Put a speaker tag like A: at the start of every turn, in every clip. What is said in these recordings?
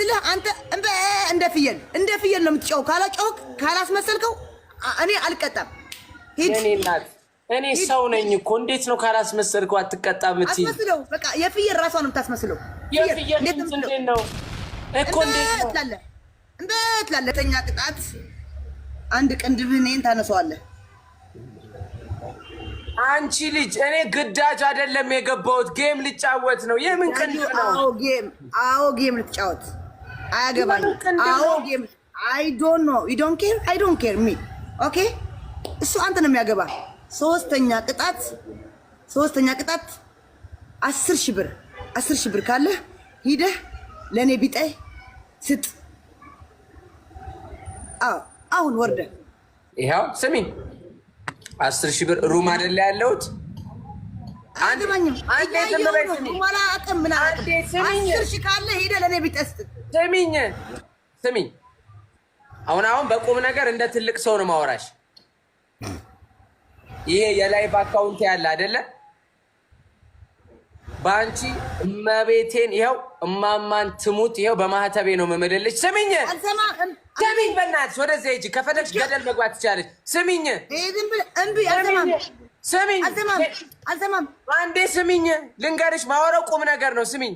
A: ስልህ አንተ እንበ እንደ ፍየል እንደ ፍየል ነው የምትጮኸው። ካላጮህክ ካላስመሰልከው እኔ አልቀጣም። ሂድ።
B: የኔ እናት፣ እኔ ሰው ነኝ እኮ። እንዴት ነው ካላስመሰልከው አትቀጣም የምትይኝ?
A: አስመስለው። በቃ የፍየል ራሷ ነው የምታስመስለው።
B: የፍየል
A: እንዴት ነው
B: ድምፅ
A: የምትለው?
B: እንዴት ነው እኮ? እንዴት ነው?
A: ትላለህ፣ እንበ ትላለህ። ተኛ ቅጣት አንድ ቅንድብህን እኔን ታነሳዋለህ።
B: አንቺ ልጅ፣ እኔ ግዳጅ አይደለም የገባሁት፣ game ልጫወት ነው። የምን ቅንድብ ነው?
A: አዎ game፣ አዎ game ልትጫወት፣ አያገባኝም።
B: የምን ቅንድብ
A: አዎ
B: ነው?
A: Game፣ I don't know, you don't care, I don't care me, okay። እሱ አንተ ነው የሚያገባ። ሶስተኛ ቅጣት፣ ሶስተኛ ቅጣት 10,000 ብር፣ 10,000 ብር ካለህ ሂደህ ለእኔ ቢጤ ስጥ። አዎ፣ አሁን ወርደህ።
B: ይኸው ስሚኝ፣ 10,000 ብር room አይደለ ያለሁት?
A: አያገባኝም።
B: አንዴ ዝም በይ፣ ስሚኝ።
A: ኋላ አቅም ምን አቅም።
B: አንዴ ስሚኝ።
A: 10,000 ካለ ሂደህ ለእኔ ቢጤ ስጥ።
B: ስሚኝ፣ ስሚኝ። አሁን አሁን በቁም ነገር እንደ ትልቅ ሰው ነው ማወራሽ። ይሄ የ live account ያለ አይደለ? በአንቺ እመቤቴን ይኸው እማማን ትሙት ይኸው በማህተቤ ነው የምምልልሽ። ስሚኝ፣
A: አልሰማህም።
B: ስሚኝ፣ በእናትሽ ወደዚያ ሂጂ። ከፈለግሽ ገደል መግባት ትችላለች። ስሚኝ፣
A: ይሄ ዝም ብለህ እምቢ፣ አልሰማህም።
B: ስሚኝ፣
A: አልሰማም፣ አልሰማም።
B: አንዴ ስሚኝ ልንገርሽ፣ ማወራው ቁም ነገር ነው። ስሚኝ፣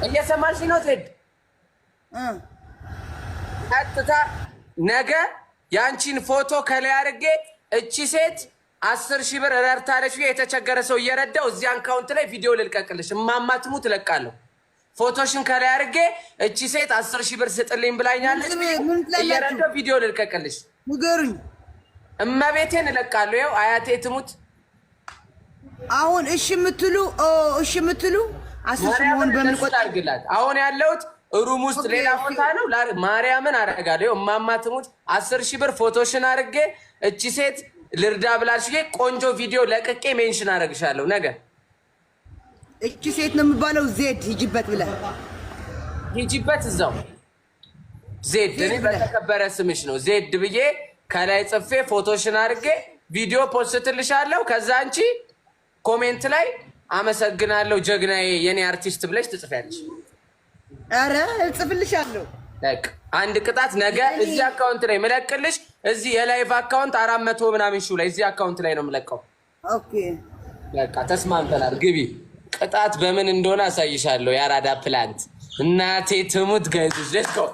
B: እየሰማሽ ነው ዜድ? ቀጥታ ነገ የአንቺን ፎቶ ከላይ አድርጌ እቺ ሴት 10,000 ብር ረድታለች ብዬ የተቸገረ ሰው እየረዳው እዚህ account ላይ ቪዲዮ ልልቀቅልሽ። እማማ ትሙት እለቃለሁ። ፎቶሽን ከላይ አድርጌ እቺ ሴት 10,000 ብር ስጥልኝ ብላኛለች።
A: ምን ትላላችሁ?
B: እየረዳው ቪዲዮ ልልቀቅልሽ።
A: ንገሩኝ።
B: እመቤቴን እለቃለሁ። ይኸው አያቴ ትሙት።
A: አሁን እሺ የምትሉ፣ እሺ የምትሉ 10,000 መሆን በምን
B: ማርያምን
A: ቆጠር
B: አድርግላት። አሁን ያለሁት room ውስጥ ሌላ ቦታ ነው። ማርያምን አደርጋለሁ። ይኸው እማማ ትሙት 10,000 ብር ፎቶሽን አድርጌ እቺ ሴት ልርዳ ብላሽ ቆንጆ ቪዲዮ ለቅቄ mention አደርግሻለሁ ነገ።
A: እቺ ሴት ነው የሚባለው። ዜድ ሂጂበት ብለህ
B: ሂጂበት እዛው ዜድ። እኔ በተከበረ ስምሽ ነው ዜድ ብዬ ከላይ ጽፌ ፎቶሽን አድርጌ ቪዲዮ post ልሻለሁ። ከዛ አንቺ comment ላይ "አመሰግናለሁ ጀግናዬ የኔ አርቲስት" ብለሽ ትጽፊያለሽ።
A: ኧረ እጽፍልሻለሁ።
B: በቃ አንድ ቅጣት ነገ እዚህ account ላይ ምለቅልሽ። እዚህ የ live account 400 ምናምን ሺው ላይ እዚህ account ላይ ነው የምለቀው።
A: Okay።
B: በቃ ተስማምተናል። ግቢ። ቅጣት በምን እንደሆነ አሳይሻለሁ። የአራዳ ፕላንት እናቴ ትሙት guys ኦች፣ let's go,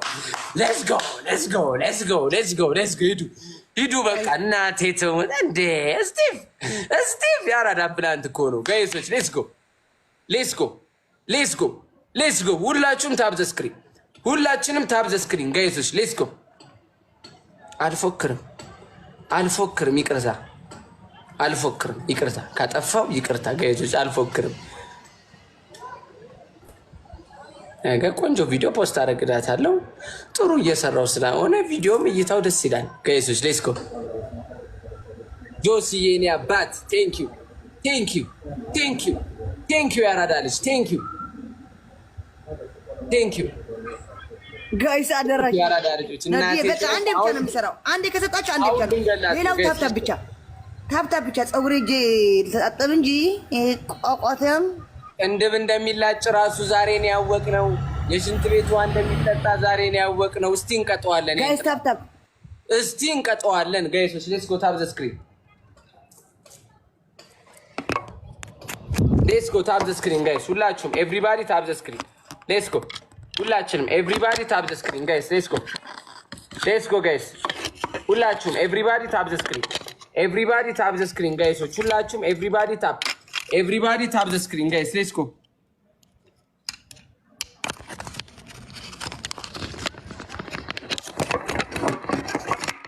B: let's go, let's go, let's go, let's go, let's go። ሂዱ ሂዱ። በቃ እናቴ ትሙት እንዴ! ስቲቭ፣ ስቲቭ የአራዳ ፕላንት እኮ ነው guys ኦች። Let's go, let's go, let's go, let's go። ሁላችሁም tap the screen፣ ሁላችንም tap the screen guys ኦች፣ let's go። አልፎክርም፣ አልፎክርም፣ ይቅርታ፣ አልፎክርም፣ ይቅርታ፣ ካጠፋው ይቅርታ guys ኦች፣ አልፎክርም። ነገ ቆንጆ ቪዲዮ post አደርግላታለሁ። ጥሩ እየሰራው ስለሆነ ቪዲዮም እይታው ደስ ይላል። Guys ኦች፣ let's go። ጆሲ የኔ አባት፣ thank you, thank you, thank you, thank you። ያራዳ ልጅ፣ thank you, thank you።
A: Guys አደራሽ።
B: ያራዳ ልጆች እናቴ።
A: በቃ አንዴ ብቻ ነው የሚሰራው። አንዴ ከሰጣችሁ አንዴ ብቻ ነው። ሌላው tap tap ብቻ፣ tap tap ብቻ። ፀጉሬ እጄ ልተጣጠብ እንጂ ይሄ ቋቋተም።
B: ቅንድብ እንደሚላጭ ራሱ ዛሬ ነው ያወቅነው። የሽንት ቤት ውሃ እንደሚጠጣ ዛሬ ነው ያወቅነው። እስቲ እንቀጠዋለን።
A: Guys, tap tap።
B: እስቲ እንቀጠዋለን። Guys ኦች፣ let's go, tap the screen, let's go, tap the screen guys። ሁላችሁም everybody tap the screen, let's go። ሁላችንም everybody tap the screen guys, let's go, let's go guys። ሁላችሁም everybody tap the screen, everybody tap the screen guys ኦች። ሁላችሁም everybody tap, everybody tap the screen guys, let's go,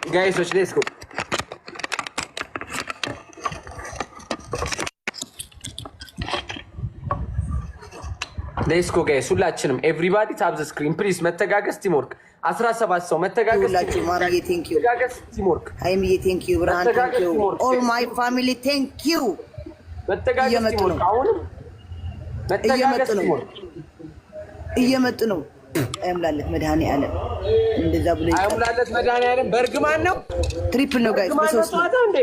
B: guys ኦች, let's go, let's go guys። ሁላችንም everybody tap the screen please። መተጋገዝ፣ teamwork። 17 ሰው መተጋገዝ።
A: ሁላችሁ ማርዬ thank you።
B: መተጋገዝ፣ teamwork።
A: ሀይሚዬ thank you፣ ብርሃን thank you፣ all my family thank you።
B: መተጋገዝ።
A: እየመጡ
B: Teamwork።
A: ነው።
B: አሁንም መተጋገዝ።
A: እየመጡ ነው።
B: Teamwork።
A: እየመጡ ነው። አይምላለት መድኃኔዓለም እንደዛ ብሎ ይቀር።
B: አይሙላለት መድኃኒዓለም በእርግማን ነው።
A: Triple ነው guys፣
B: በእርግማን ነው።
A: በሶስት ነው።
B: ጨዋታው እንዴ?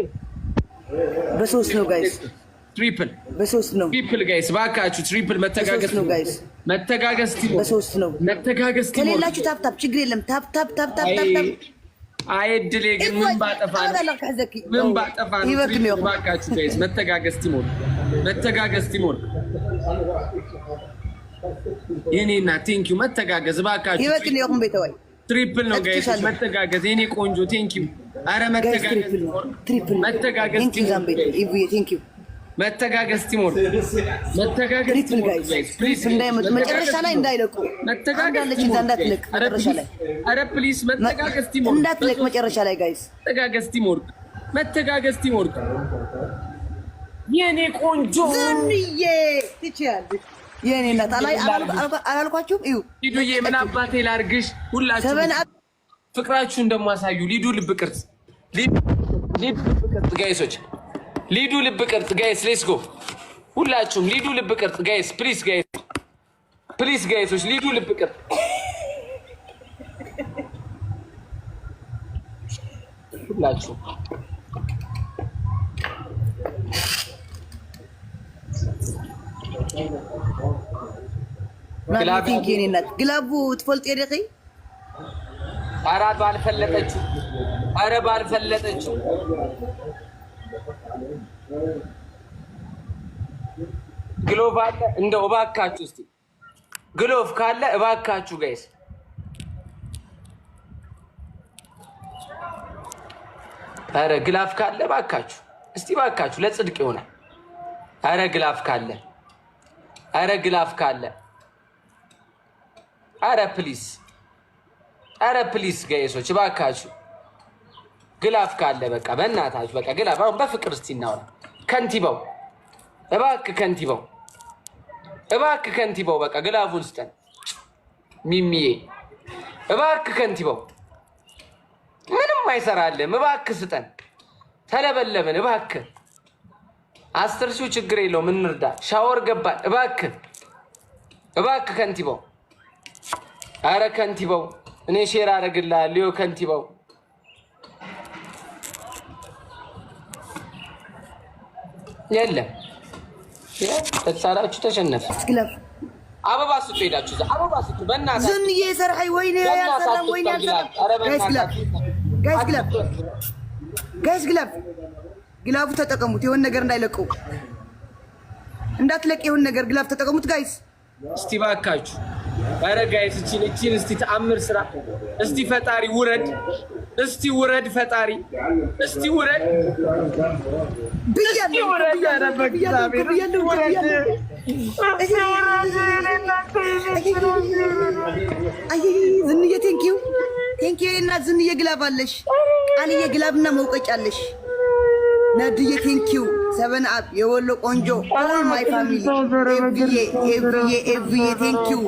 A: በሶስት ነው guys፣
B: Triple።
A: በሶስት ነው።
B: Triple guys፣ ባካችሁ triple። መተጋገዝ።
A: በሶስት ነው guys።
B: መተጋገዝ teamwork
A: በሶስት ነው።
B: መተጋገዝ teamwork
A: ከሌላችሁ tap tap ችግር የለም። Tap tap tap tap tap tap።
B: አይ እድሌ ግን ምን ባጠፋ ነው? ምን ባጠፋ ነው? እባካችሁ guys መተጋገዝ teamwork፣ መተጋገዝ teamwork። የኔ እናት thank you። መተጋገዝ እባካችሁ። Triple ነው guys፣ መተጋገዝ። የኔ ቆንጆ thank you። አረ መተጋገዝ፣ መተጋገዝ፣ መተጋገዝ፣ teamwork፣ መተጋገዝ።
A: መጨረሻ ላይ እንዳይለቁ። እንዳትለቅ መጨረሻ ላይ።
B: አረ please መተጋገዝ፣ teamwork፣
A: እንዳትለቅ መጨረሻ ላይ guys።
B: መተጋገዝ፣ teamwork፣ መተጋገዝ፣ teamwork። የኔ ቆንጆ
A: ዝንዬ ትችያለሽ። የኔ እናት አላልኳችሁም? እዩ
B: ሊዱዬ፣ ምን አባቴ ላርግሽ? ሁላችሁ ፍቅራችሁን ደግሞ አሳዩ። ሊዱ ልብ ቅርጽ፣ ሊዱ ልብ ቅርጽ guys ኦች፣ ሊዱ ልብ ቅርጽ guys፣ let's go ሁላችሁም ሊዱ ልብ ቅርጽ guys፣ please guys፣ please guys ኦች፣ ሊዱ ልብ ቅርጽ። ሁላችሁም።
A: Glove ኡ ትፈልጥ የደኺ
B: ኧረ ባልፈለጠችው፣ ኧረ ባልፈለጠችው። Glove አለ እንደው እባካችሁ እስኪ glove ካለ እባካችሁ guys፣ ኧረ glove ካለ እባካችሁ እስቲ እባካችሁ ለጽድቅ ይሆናል። ኧረ glove ካለ፣ ኧረ glove ካለ፣ ኧረ please፣ ኧረ please guys ኦች እባካችሁ glove ካለ በቃ በእናታችሁ በቃ glove። አሁን በፍቅር እስቲ እናውራ። ከንቲባው እባክህ፣ ከንቲባው እባክህ፣ ከንቲባው በቃ glove ኡን ስጠን። ሚሚዬ እባክህ ከንቲባው ምንም አይሰራልህም። እባክህ ስጠን። ተለበለብን። እባክህ 10,000ው ችግር የለውም እንርዳ። ሻወር ገባን። እባክህ እባክህ ከንቲባው፣ አረ ከንቲባው እኔ share አደርግልሃለሁ። ይኸው ከንቲባው የለም ተሳላችሁ፣ ተሸነፈ። አበባ ስጡ፣ ሄዳችሁ አበባ ስጡ። በእናትህ
A: ዝንዬ ሰርሐይ ወይኔ ያልሰራም ወይኔ ያልሰራም። Guys glove፣ guys glove፣ guys glove፣ glove ኡ ተጠቀሙት። የሆነ ነገር እንዳይለቁ እንዳትለቅ የሆነ ነገር glove ተጠቀሙት guys።
B: እስቲ ባካችሁ፣ ኧረ guys እቺን እቺን እስቲ ተአምር ስራ እስቲ ፈጣሪ ውረድ፣ እስቲ ውረድ ፈጣሪ፣ እስቲ ውረድ፣ እስቲ ውረድ። ኧረ በእግዚአብሔር ውረድ።
A: አይ ዝንዬ thank you, thank you እና ዝንዬ glove አለሽ፣ ቃልዬ glove እና መውቀጫ አለሽ። ነድዬ thank you፣ ሰበን አብ የወሎ ቆንጆ፣ all my family፣ ኤቭዬ ኤቭዬ ኤቭዬ thank you,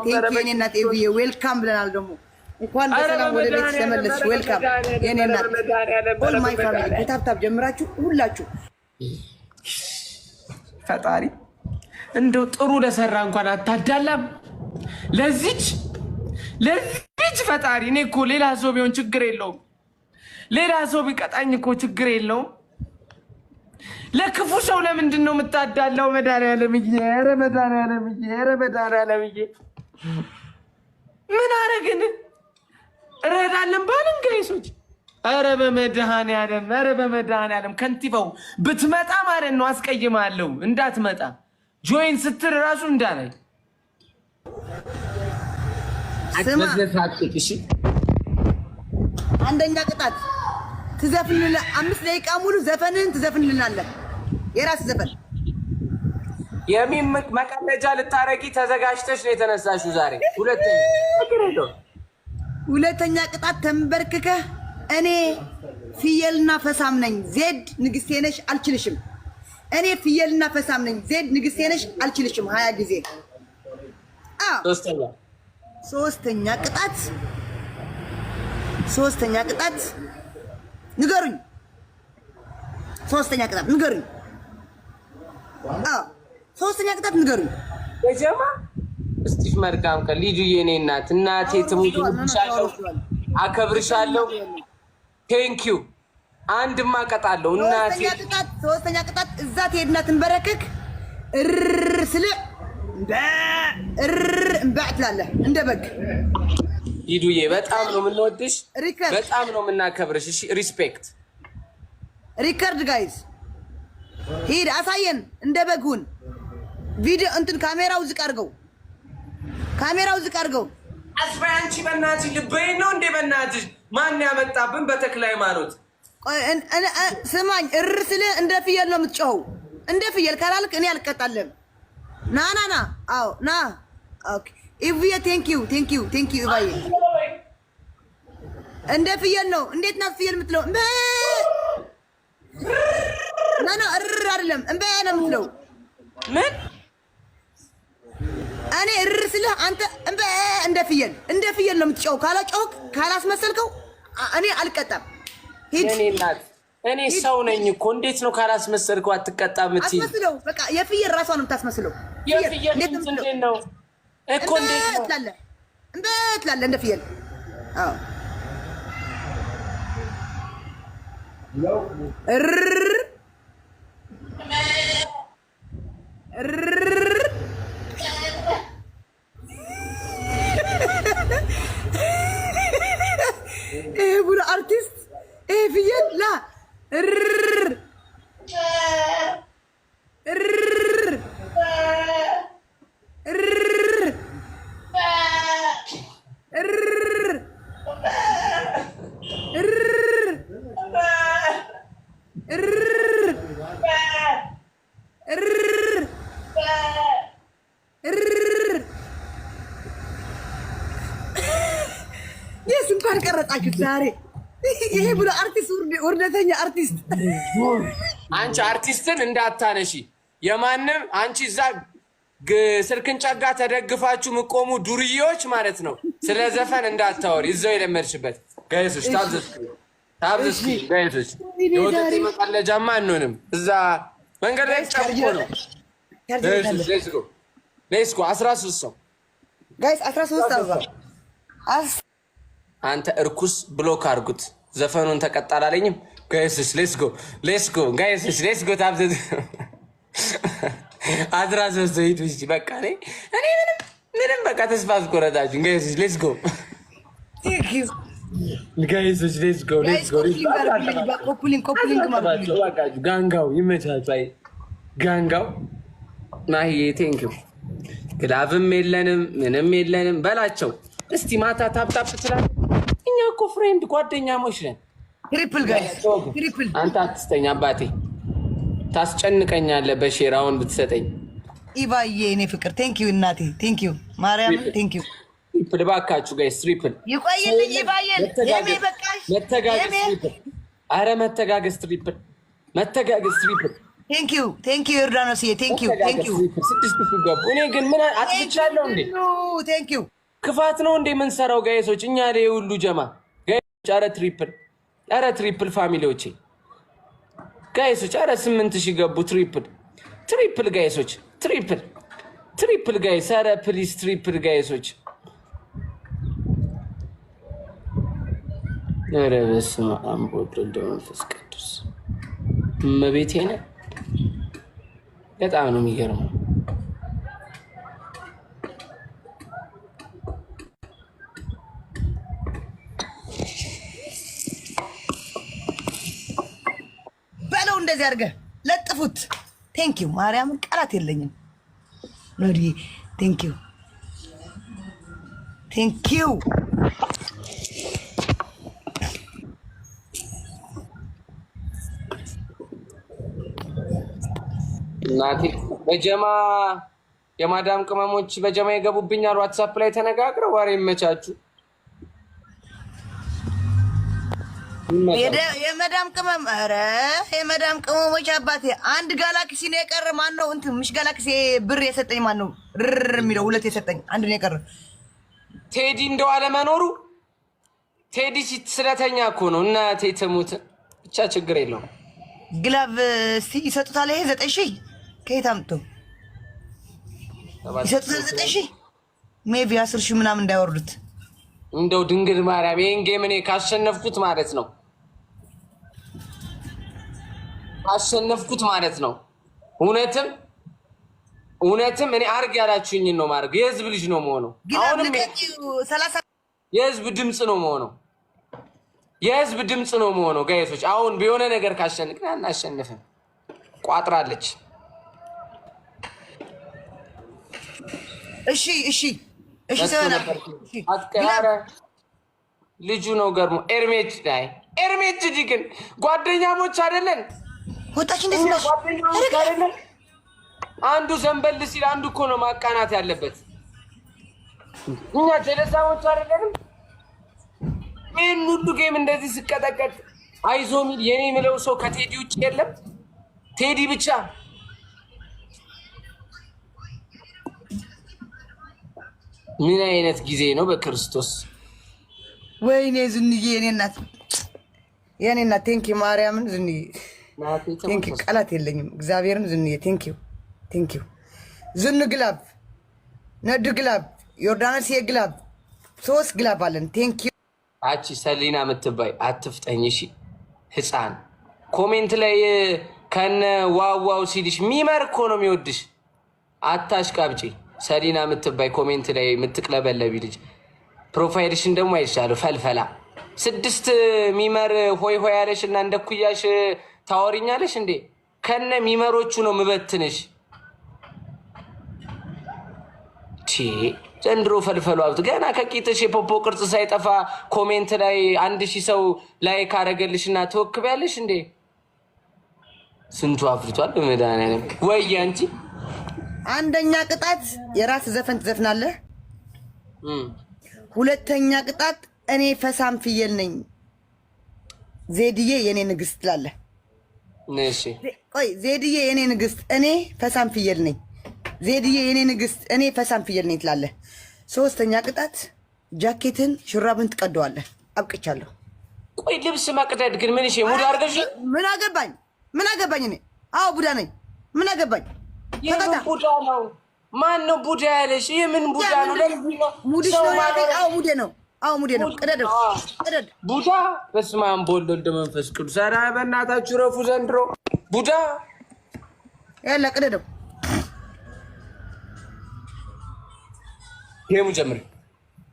A: thank you የኔ እናት ኤቭዬ welcome ብለናል። ደግሞ እንኳን በሰላም ወደ ቤት ተመለስሽ። Welcome የኔ እናት። All my family ከ tap tap ጀምራችሁ ሁላችሁ።
B: ፈጣሪ እንደው ጥሩ ለሰራ እንኳን አታዳላም። ለዚች ለዚች ፈጣሪ እኔ እኮ ሌላ ሰው ቢሆን ችግር የለውም። ሌላ ሰው ቢቀጣኝ እኮ ችግር የለውም። ለክፉ ሰው ለምንድን ነው የምታዳላው? መድኃኒዓለምዬ፣ ኧረ መድኃኒዓለምዬ፣ ኧረ መድኃኒዓለምዬ ምን አረግን? እረዳለን ባልን guys ኦች፣ ኧረ በመድኃኒዓለም፣ ኧረ በመድኃኒዓለም ከንቲባው ብትመጣ ማለት ነው አስቀይማለሁ። እንዳትመጣ join ስትል እራሱ እንዳላይ።
A: ስማ፣ አንደኛ ቅጣት ትዘፍንልና 5 ደቂቃ ሙሉ ዘፈንህን ትዘፍንልናለህ። የራስ ዘፈን።
B: የሚም መቀለጃ ልታረጊ ተዘጋጅተሽ ነው የተነሳሽው ዛሬ። ሁለተኛ
A: ሁለተኛ ቅጣት ተንበርክከህ እኔ ፍየልና ፈሳም ነኝ፣ ዜድ ንግስቴ ነሽ፣ አልችልሽም። እኔ ፍየልና ፈሳም ነኝ፣ ዜድ ንግስቴ ነሽ፣ አልችልሽም 20 ጊዜ።
B: ሶስተኛ
A: ሶስተኛ ቅጣት፣ ሶስተኛ ቅጣት ንገሩኝ። ሶስተኛ ቅጣት ንገሩኝ። አዎ ሶስተኛ ቅጣት ንገሩኝ።
B: በጀማ እስጢፍ መልካም ቀን ልጁ የኔ እናት፣ እናቴ ትሙት፣ እወድሻለሁ፣ አከብርሻለሁ። Thank you። አንድማ እቀጣለሁ እናቴ።
A: ሶስተኛ ቅጣት፣ ሶስተኛ ቅጣት እዛ ትሄድና ትንበረክክ እር ስልዕ እምበ ትላለህ እንደ በግ።
B: ሂዱዬ በጣም ነው የምንወድሽ፣
A: record
B: በጣም ነው የምናከብርሽ። እሺ respect።
A: Record guys፣ ሂድ አሳየን። እንደ በግ ሁን። ቪዲዮ እንትን ካሜራው ዝቅ አድርገው፣ ካሜራው ዝቅ አድርገው።
B: አስፋይ አንቺ በእናትሽ ልበይን ነው እንዴ? በእናትሽ ማን ያመጣብን? በተክለ ሃይማኖት።
A: ቆይ፣ ስማኝ፣ እር ስልህ እንደ ፍየል ነው የምትጮኸው። እንደ ፍየል ካላልክ እኔ አልቀጣልህም። ና ና ና፣ አዎ ና። Okay ኢቭዬ፣ thank you, thank you, thank you ኢቫዬ። እንደ ፍየል ነው። እንዴት ናት ፍየል የምትለው? እምበ። ና ና፣ እር አይደለም፣ እምበ ነው የምትለው።
B: ምን?
A: እኔ እር ስልህ አንተ እምበ፣ እንደ ፍየል፣ እንደ ፍየል ነው የምትጮኸው። ካላጮህክ፣ ካላስመሰልከው እኔ አልቀጣም። ሂድ።
B: የኔ እናት፣ እኔ ሰው ነኝ እኮ። እንዴት ነው ካላስመሰልከው አትቀጣም የምትይኝ?
A: አስመስለው። በቃ የፍየል ራሷ ነው የምታስመስለው። ፍየል
B: የፍየል
A: እንዴት ነው
B: ድምፅ
A: የምትለው?
B: እንዴት ነው እኮ? እንዴት ነው?
A: ትላለህ፣ እምበ ትላለህ እንደ ፍየል። አዎ፣ እር እር። ይሄ ቡና አርቲስት፣ ይሄ ፍየል ላ እር እር እር እር እር እር እር እር። Yes፣ እንኳን ቀረጻችሁት ዛሬ። ይሄ ብሎ አርቲስት፣ ውርደተኛ አርቲስት።
B: አንቺ አርቲስትን እንዳታነሺ የማንም። አንቺ እዛ ስልክን ጨጋ ተደግፋችሁ ምቆሙ ዱርዬዎች ማለት ነው። ስለ ዘፈን እንዳታወሪ፣ እዛው የለመድሽበት። Guys ኦች፣ tap the screen, tap the screen guys ኦች። የወተት መቀለጃማ አንሆንም። እዛ መንገድ ላይ ጨርቆ ነው። Guys ኦች፣ let's go, let's go። 13 ሰው።
A: Guys፣ 13 አበባ።
B: አንተ እርኩስ፣ block አድርጉት። ዘፈኑን ተቀጣ አላለኝም። Guys ኦች፣ let's go, let's go። Guys ኦች፣ let's go። Tap the 13 ሰው፣ ሂዱ። እሺ በቃ እኔ ምንም ምንም በቃ ተስፋ አስቆረጣችሁ። Guys ኦች፣ let's go። Guys ኦች፣ let's go, let's go።
A: Copy link, copy link ማለት ነው።
B: ጋንጋው ይመቻችሁ። አይ ጋንጋው ማሂዬ thank you። Glove ም የለንም፣ ምንም የለንም በላቸው። እስቲ ማታ tap tap ትላለህ። እኛ እኮ friend ጓደኛሞች ነን።
A: Triple guys, triple።
B: አንተ አትስተኝ አባቴ፣ ታስጨንቀኛለህ። በ share አሁን ብትሰጠኝ።
A: ኢቫዬ የኔ ፍቅር፣ thank you እናቴ፣ thank you ማርያም፣ thank you።
B: Triple እባካችሁ guys፣ triple።
A: ይቆይልኝ ኢቫዬ፣ የሜ በቃሽ።
B: መተጋገዝ።
A: የሜ።
B: Triple፣ አረ መተጋገዝ፣ triple፣ መተጋገዝ፣ triple።
A: Thank you, thank you ዮርዳኖስዬ፣ thank you, thank you።
B: 6,000 ገቡ። እኔ ግን ምን አጥፍቻለሁ እንዴ?
A: Thank you።
B: ክፋት ነው እንዴ የምንሰራው guys ኦች? እኛ ላይ ሁሉ ጀማ guys ኦች፣ አረ triple፣ አረ triple family ዎቼ፣ guys ኦች፣ አረ 8,000 ገቡ። Triple, triple guys ኦች፣ triple, triple guys፣ አረ please triple guys ኦች። ኧረ በስመ አብ ወወልድ ወመንፈስ ቅዱስ፣ እመቤቴ ነ በጣም ነው የሚገርመው።
A: በለው፣ እንደዚህ አድርገህ ለጥፉት። Thank you ማርያምን፣ ቃላት የለኝም። ኖዲ thank you, thank you።
B: እናቴ፣ በጀማ የማዳም ቅመሞች በጀማ ይገቡብኛል። WhatsApp ላይ ተነጋግረው፣ ወሬ ይመቻችሁ።
A: የመዳም ቅመም፣ ኧረ የመዳም ቅመሞች አባቴ፣ አንድ ጋላክሲ ነው የቀረ። ማን ነው እንትን ምሽ ጋላክሲ ብር የሰጠኝ ማን ነው? ርር የሚለው ሁለት የሰጠኝ፣ አንድ ነው የቀረ።
B: ቴዲ እንደው አለመኖሩ፣ ቴዲ ስለተኛ እኮ ነው። እናቴ ትሙት ብቻ ችግር የለውም።
A: Glove እስቲ ይሰጡታል። ይሄ 9,000 ከየት አምጥቶ ይሰጡታል? 9,000፣ maybe 10,000 ምናምን እንዳይወርዱት።
B: እንደው ድንግል ማርያም፣ ይሄን game እኔ ካሸነፍኩት ማለት ነው፣ ካሸነፍኩት ማለት ነው፣ እውነትም እውነትም እኔ አርግ ያላችሁኝን ነው ማድረግ። የህዝብ ልጅ ነው መሆነው። አሁንም የህዝብ ድምፅ ነው መሆነው። የህዝብ ድምፅ ነው መሆነው። Guys ኦች አሁን በሆነ ነገር ካሸንቅን አናሸንፍም። ቋጥራለች።
A: እሺ እሺ እሺ።
B: ልጁ ነው ገርሞ ኤርሜች ላይ ኤርሜች ጂ ግን ጓደኛሞች አይደለን?
A: ወጣች እንዴት ነሽ?
B: ጓደኛሞች አይደለን? አንዱ ዘንበል ሲል አንዱ እኮ ነው ማቃናት ያለበት። እኛ ጀለሳሞች አይደለንም? ይህን ሁሉ game እንደዚህ ስቀጠቀጥ አይዞ ሚል የኔ የሚለው ሰው ከቴዲ ውጭ የለም። ቴዲ ብቻ። ምን አይነት ጊዜ ነው በክርስቶስ!
A: ወይኔ ዝንዬ፣ የኔ እናት፣ የኔ እናት thank you ማርያምን፣ ዝንዬ thank you። ቃላት የለኝም። እግዚአብሔርን ዝንዬ thank you, thank you። ዝኑ glove፣ ነዱ glove፣ ዮርዳኖስ የ glove፣ ሶስት glove አለን። Thank you።
B: አቺ ሰሊና የምትባይ አትፍጠኝ እሺ። ህፃን comment ላይ ከነ ዋዋው ሲልሽ ሚመር እኮ ነው የሚወድሽ። አታሽቃብጪ። ሰሊና የምትባይ comment ላይ የምትቅለበለቢ ልጅ profile ሽን ደግሞ አይቻለሁ። ፈልፈላ ስድስት ሚመር ሆይ ሆይ ያለሽ እና እንደ ኩያሽ ታወሪኛለሽ እንዴ? ከነ ሚመሮቹ ነው ምበትንሽ። ዘንድሮ ፈልፈሉ አብት ገና ከቂጥሽ የፖፖ ቅርጽ ሳይጠፋ comment ላይ 1000 ሰው like ካረገልሽ እና ትወክቢያለሽ እንዴ? ስንቱ አፍልቷል። በመድኃኒዓለም ወይ አንቺ።
A: አንደኛ ቅጣት የራስ ዘፈን ትዘፍናለህ። ሁለተኛ ቅጣት እኔ ፈሳም ፍየል ነኝ ዜድዬ የኔ ንግስት ትላለህ።
B: እሺ
A: ቆይ፣ ዜድዬ የኔ ንግስት እኔ ፈሳም ፍየል ነኝ፣ ዜድዬ የኔ ንግስት እኔ ፈሳም ፍየል ነኝ ትላለህ። ሶስተኛ ቅጣት ጃኬትን ሹራብን ትቀደዋለህ። አብቅቻለሁ።
B: ቆይ ልብስ መቅደድ ግን ምን? እሺ mood አድርገሽ
A: ምን አገባኝ? ምን አገባኝ እኔ? አዎ ቡዳ ነኝ። ምን አገባኝ?
B: የምን ቡዳ ነው? ማን ነው ቡዳ ያለሽ? የምን ቡዳ ነው?
A: Mood ሽ ነው ያለኝ። አዎ mood ኤ ነው። አዎ mood ኤ ነው። ቅደድ ቅደድ።
B: ቡዳ በስመ አብ ወወልድ ወመንፈስ መንፈስ ቅዱስ። ኧረ በእናታችሁ ረፉ ዘንድሮ ቡዳ
A: ያለ ቅደደው።
B: Game ኡ ጀምሪ።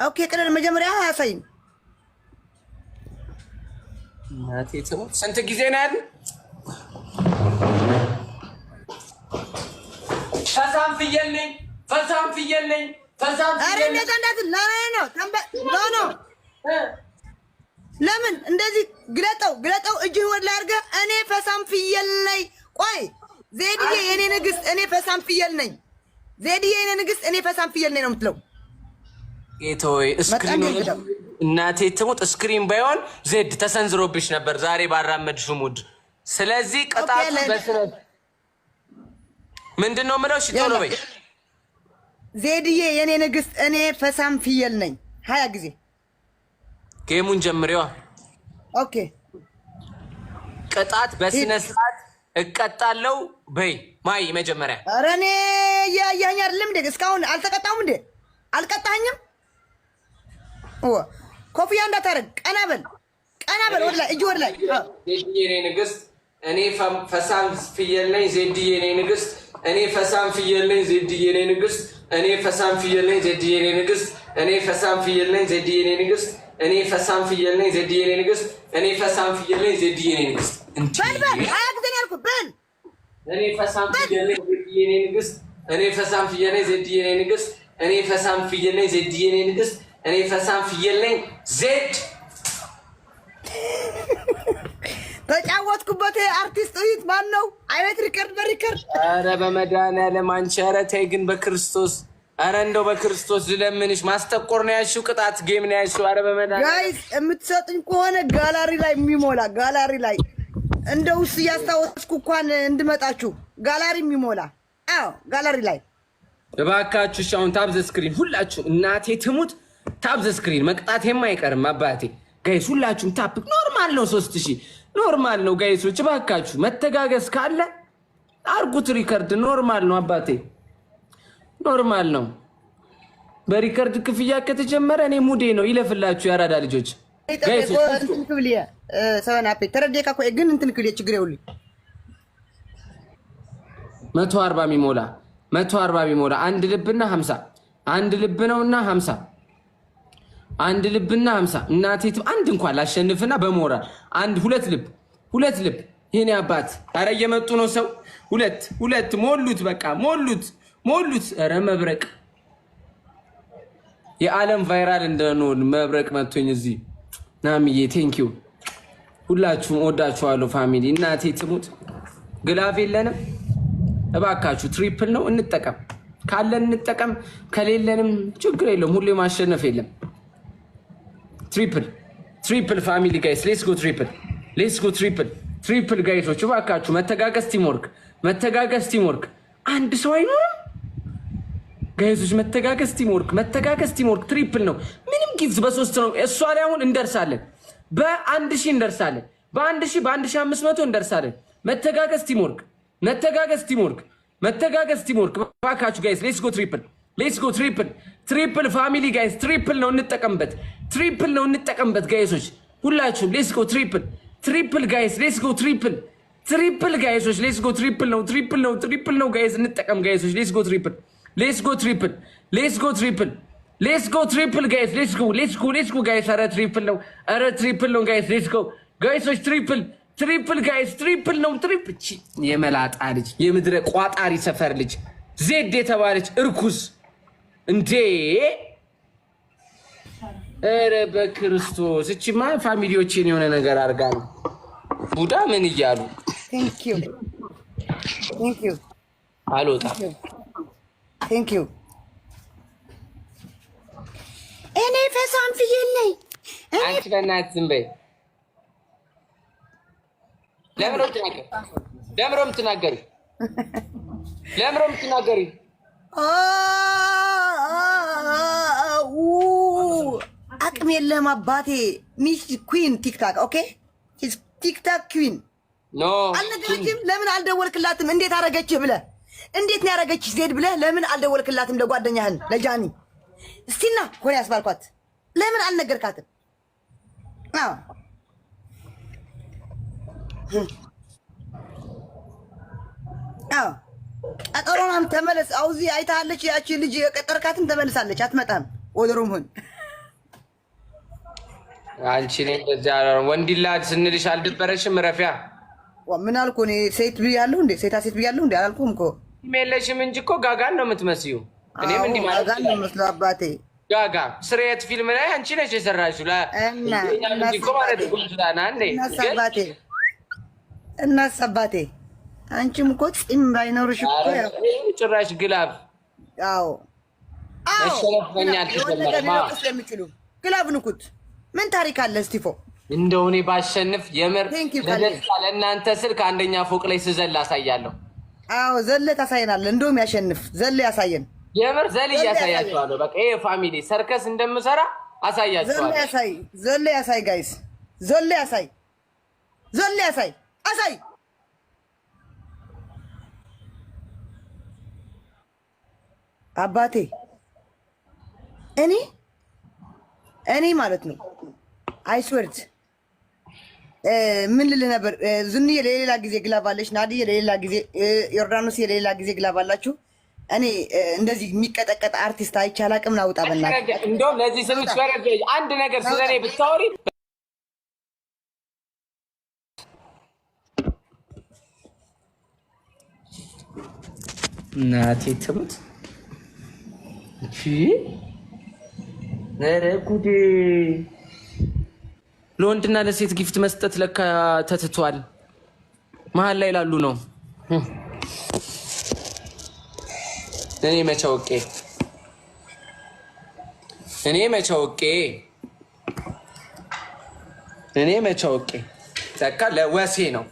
A: Okay ቅደድ። መጀመሪያ አያሳይም።
B: ስንት ጊዜ ነው ያለ? ፈሳም ፍየል ነኝ፣ ፈሳም ፍየል ነኝ፣ ፈሳም ፍየል ነኝ።
A: No, no። ለምን እንደዚህ? ግለጠው፣ ግለጠው። እጅህ ወደ ላይ አድርገህ እኔ ፈሳም ፍየል ነኝ። ቆይ፣ ዜድዬ የኔ ንግስት እኔ ፈሳም ፍየል ነኝ። ዜድዬ የኔ ንግስት እኔ ፈሳም ፍየል ነኝ ነው የምትለው።
B: ጌቶይ screen እናቴ ትሙት screen ባይሆን ዜድ ተሰንዝሮብሽ ነበር ዛሬ ባራመድሽው mood። ስለዚህ ቅጣቱ በስነ ምንድን ነው የምለው? እሺ ቶሎ በይ።
A: ዜድዬ የኔ ንግስት እኔ ፈሳም ፍየል ነኝ 20 ጊዜ።
B: Game ኡን ጀምሪዋ።
A: Okay።
B: ቅጣት በስነ ስርዓት እቀጣለው በይ ማይ መጀመሪያ።
A: ኧረ እኔ እያየኸኝ አይደለም እንዴ? እስካሁን አልተቀጣሁም እንዴ? አልቀጣኸኝም? ኮፍያ እንዳታደርግ፣ ቀና በል፣ ቀና በል፣ ወደ ላይ እጅ ወደ ላይ።
B: ዜድዬ የኔ ንግስት እኔ ፈሳም ፍየል ነኝ። ዜድዬ የኔ ንግስት እኔ ፈሳም ፍየል ነኝ። ዜድዬ የኔ ንግስት እኔ ፈሳም ፍየል ነኝ። ዜድዬ የኔ ንግስት እኔ ፈሳም ፍየል ነኝ። ዜድዬ የኔ ንግስት እኔ ፈሳም ፍየል ነኝ። ዜድዬ የኔ ንግስት እኔ ፈሳም ፍየል ነኝ። ዜድዬ የኔ ንግስት
A: በል በል፣ 20 ጊዜ ነው ያልኩህ፣ በል።
B: እኔ ፈሳም ፍየል ነኝ። ዜድዬ የኔ ንግስት እኔ ፈሳም ፍየል ነኝ። ዜድዬ የኔ ንግስት እኔ ፈሳም ፍየል ነኝ። ዜድዬ የኔ ንግስት እኔ ፈሳም ፍየል ነኝ። ዜድ
A: ተጫወትኩበት። አርቲስት እዩት። ማን ነው? አይነት record በ record።
B: ኧረ በመድኃኒዓለም አንቺ፣ ኧረ ተይ ግን በክርስቶስ፣ ኧረ እንደው በክርስቶስ ልለምንሽ። ማስጠቆር ነው ያልሽው፣ ቅጣት game ነው ያልሽው። ኧረ በመድኃኒዓለም
A: Guys፣ የምትሰጡኝ ከሆነ ጋላሪ ላይ የሚሞላ፣ ጋላሪ ላይ እንደ ውስጥ እያስታወስኩ እንኳን እንድመጣችሁ ጋላሪ የሚሞላ፣ አዎ ጋላሪ ላይ።
B: እባካችሁ። እሺ አሁን tap the screen ሁላችሁ፣ እናቴ ትሙት tap the screen። መቅጣቴም አይቀርም አባቴ። Guys ሁላችሁም tap። Normal ነው፣ 3000 normal ነው። Guys ኦች እባካችሁ መተጋገዝ ካለ አርጉት record። Normal ነው አባቴ፣ Normal ነው። በ record ክፍያ ከተጀመረ እኔ mood ኤ ነው። ይለፍላችሁ የአራዳ ልጆች። Guys ኦች
A: እንትን ክብል ሰበን አፔ ተረዴካ እኮ ግን እንትን ክብል ችግር የውልኝ።
B: 140 የሚሞላ 140 ቢሞላ አንድ ልብና 50 አንድ ልብ ነውና 50 አንድ ልብና 50 እናቴ አንድ እንኳን ላሸንፍና በሞራል አንድ ሁለት ልብ ሁለት ልብ የኔ አባት። አረ እየመጡ ነው ሰው። ሁለት ሁለት ሞሉት፣ በቃ ሞሉት ሞሉት። አረ መብረቅ የዓለም viral እንደሆን መብረቅ መቶኝ እዚህ። ናምዬ thank you፣ ሁላችሁም ወዳችኋለሁ family። እናቴ ትሙት glove የለንም እባካችሁ፣ triple ነው እንጠቀም። ካለን እንጠቀም፣ ከሌለንም ችግር የለውም። ሁሌ ማሸነፍ የለም። Triple triple family guys, let's go triple, let's go triple, triple guys ኦች እባካችሁ፣ መተጋገዝ፣ teamwork፣ መተጋገዝ፣ teamwork። አንድ ሰው አይኖርም guys ኦች፣ መተጋገዝ፣ teamwork፣ መተጋገዝ፣ teamwork። Triple ነው። ምንም gift በሶስት ነው። እሷ ላይ አሁን እንደርሳለን፣ በ1,000 እንደርሳለን፣ በ1,000 በ1,500 እንደርሳለን። መተጋገዝ፣ teamwork፣ መተጋገዝ፣ teamwork፣ መተጋገዝ፣ teamwork። እባካችሁ guys, let's go triple, let's go triple, triple family guys፣ triple ነው እንጠቀምበት። Triple ነው እንጠቀምበት guys ኦች ሁላችሁም። Let's go triple, triple guys, let's go triple, triple guys ኦች, let's go triple ነው፣ triple ነው፣ triple ነው guys፣ እንጠቀም guys ኦች። Let's go triple, let's go triple, let's go triple, let's go triple guys, let's go, let's go, let's go guys። ኧረ triple ነው፣ ኧረ triple ነው guys, let's go guys ኦች፣ triple, triple guys፣ triple ነው። Triple የመላጣ ልጅ የምድረ ቋጣሪ ሰፈር ልጅ ዜድ የተባለች እርኩስ እንዴ! ኧረ በክርስቶስ እቺማ family ዎችን የሆነ ነገር አድርጋ ነው። ቡዳ ምን እያሉ አልወጣም።
A: Thank you። እኔ ፈሳም ፍየል ነኝ።
B: አንቺ በእናትህ ዝም በይ። ለምን ነው የምትናገሪ? ለምን ነው የምትናገሪ?
A: አቅም የለህም አባቴ። Miss queen TikTok, okay, TikTok queen አልነገረችም። ለምን አልደወልክላትም? እንዴት አረገችህ ብለህ እንዴት ነው ያረገችህ ዜድ ብለህ ለምን አልደወልክላትም? ለጓደኛህን ለጃኒ እስቲና ኮን ያስባልኳት ለምን አልነገርካትም? አዎ አዎ ቀጠሮናም ተመለስ። አውዚ አይታለች። ያቺ ልጅ የቀጠርካትን ተመልሳለች። አትመጣም። ወደ room ሁን።
B: አንቺ እኔ እንደዚያ ወንዲላ ስንልሽ አልደበረሽም? ረፊያ
A: ምን አልኩ እኔ? ሴት ብያለሁ እንዴ? ሴታ ሴት ብያለሁ እንዴ? አላልኩም እኮ።
B: የለሽም እንጂ እኮ ጋጋን ነው የምትመስዩ። እኔም እንዲህ ማለት
A: ጋጋን ነው የምመስለው አባቴ።
B: ጋጋ ስርየት ፊልም ላይ አንቺ ነሽ የሰራሽው።
A: እናስ አባቴ አንቺም እኮ ፂም ባይኖርሽ እኮ
B: ጭራሽ glove።
A: አዎ አዎ፣ ስለሚችሉ glove ንኩት። ምን ታሪክ አለ እስቲፎ?
B: እንደው እኔ ባሸንፍ የምር ለደስታ ለእናንተ ስል ከአንደኛ ፎቅ ላይ ስዘል አሳያለሁ።
A: አዎ ዘለ ታሳየናለህ። እንደውም ያሸንፍ ዘለ ያሳየን።
B: የምር ዘል እያሳያቸዋለሁ። በቃ ይሄ family ሰርከስ እንደምሰራ አሳያቸዋለሁ።
A: ዘለ ያሳይ፣ ዘለ ያሳይ፣ guys ዘለ ያሳይ፣ ዘለ ያሳይ፣ አሳይ። አባቴ እኔ ማለት ነው I swear ምን ልልህ ነበር? ዝንዬ ለሌላ ጊዜ glove አለች፣ ናድዬ ለሌላ ጊዜ፣ ዮርዳኖስ ለሌላ ጊዜ glove አላችሁ። እኔ እንደዚህ የሚቀጠቀጥ አርቲስት አይቼ አላቅም። ናውጣ በእናትህ።
B: እንደውም ለዚህ ስምች አንድ ነገር ስለኔ ብታወሪ እናቴ ትሙት። ኧረ ጉዴ! ለወንድና ለሴት gift መስጠት ለካ ተትቷል። መሀል ላይ ላሉ ነው። እኔ መቼ አውቄ እኔ መቼ አውቄ እኔ መቼ አውቄ ለካ ለወሴ ነው።